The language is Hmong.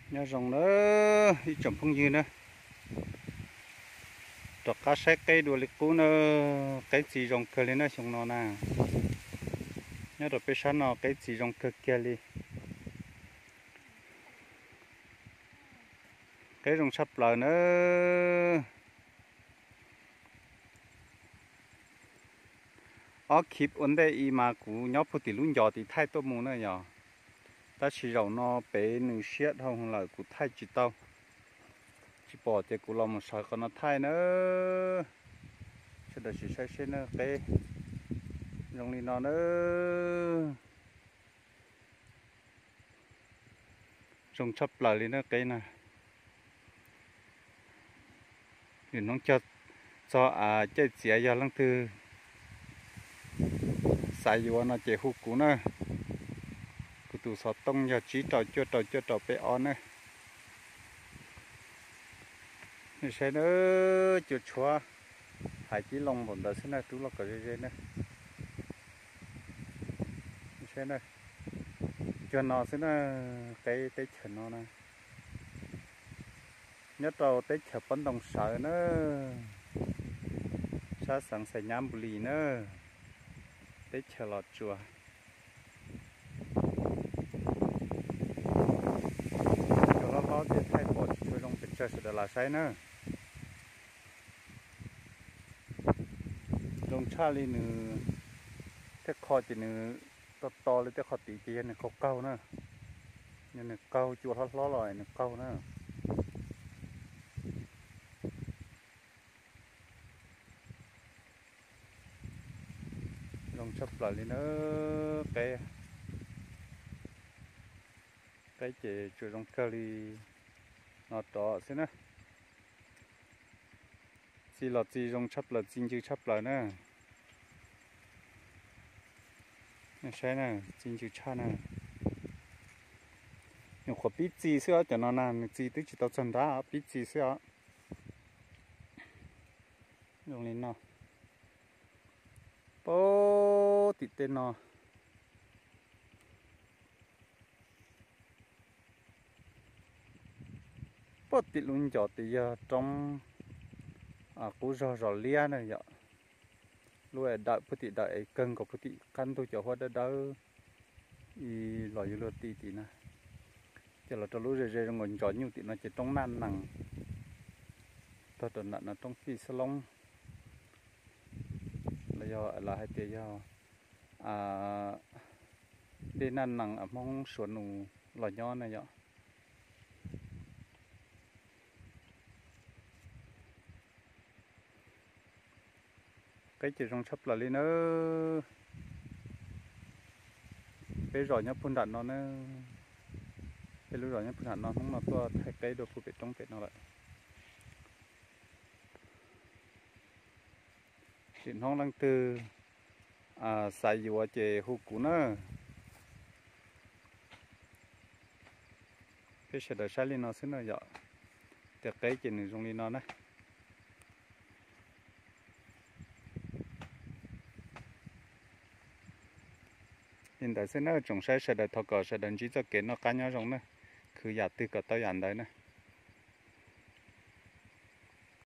Nyob zoo na ib tsoom phooj ywg na, rov qab saib qeb dua li qub na, qeb txi zoo kawg li na xyoo no na. Nyob rau peb sab no qeb txi zoo kawg kiag li. Qeb zoo tshaj plaws na. Ob khib ua ntej i mas kuv nyob puag tim lub ncov tim thaij tuaj mus na yog, tab sis zaum no pem nws siab dhau lawm kuv thaij tsis tau, tsis pom ces kuv los mus sawv qhov no thaij na. Sawv daws sim saib seb na, qeb zoo li no na. Zoo tshaj plaws li na qeb na. Lwm hnub cog txog caij txiav yog leej twg xav yuav no ces hu kuv na. Kuv tus xov tooj yog tsib rau cuaj rau cuaj rau peb ob na. Nej saib na, cua tshuab hais tib loo npaum ntawd xwb na, rub los kom ze ze na. Nej saib na, cuag no xwb na, qeb teb chaws no na. Nyob rau teb chaws Pob Ntoo Sawv na, sab xeev Xais Nyab Npus Lis na, teb chaws Los Tsuas. Cua hlob hlob ces thaij pom tsis tshua zoo pes tsawg, sawv daws lam saib na. Zoo tshaj li nws, tej qho ces nws to to li, tej qho tid ces yog nws qaug qaug na. Yog nws qaug, cua hlob hlob los nws qaug na. Zoo tshaj plaws li na, qeb, qeb ces tsuas zoo kawg li no rov xwb na. Txi los txi zoo tshaj plaws, txi ncw tshaj plaws na. Nej saib na, txi ncw tshaj na. Nyuam qhuav pib txi xwb os, cov no na nws txi twb tsis tau txog nrab, pib txi xwb os. Zoo li no, pab tim tej no, pab tim lub ncov tid yog roob qub zog zos liab na yom. Lub es dawm puag tim dawm es kawg nkaus puag tim qab ntug cov huab dawb dawb los yuav luag ti tim na. Ces los rau lub ze ze zoo nkaus ncov nyuj tim no ces roob Naj Nees, tog rau nram no roob Fij Xab Loob, los yog lawv hais tias yog dej Naj Nees Hmoob Suav Nus los nyob na yom. Qeb ces zoo tshaj plaws li na. Peb zos nyob puag nram no na. Peb lub zos nyob puag nram no, hnub no tuaj thaij qeb dua puag pem roob pem no lawm. Lwm hnub leej twg xav yuav ces hu kuv na. Peb sawv daws saib li no xwb na yom. Tej qeb ces nws zoo li no na. Li ntawd xwb na, tsoom saib sawv daws, thov kom sawv daws ntsib txoj kev noj qab nyob zoo na, khwv yam twg kom tau yam ntawd na.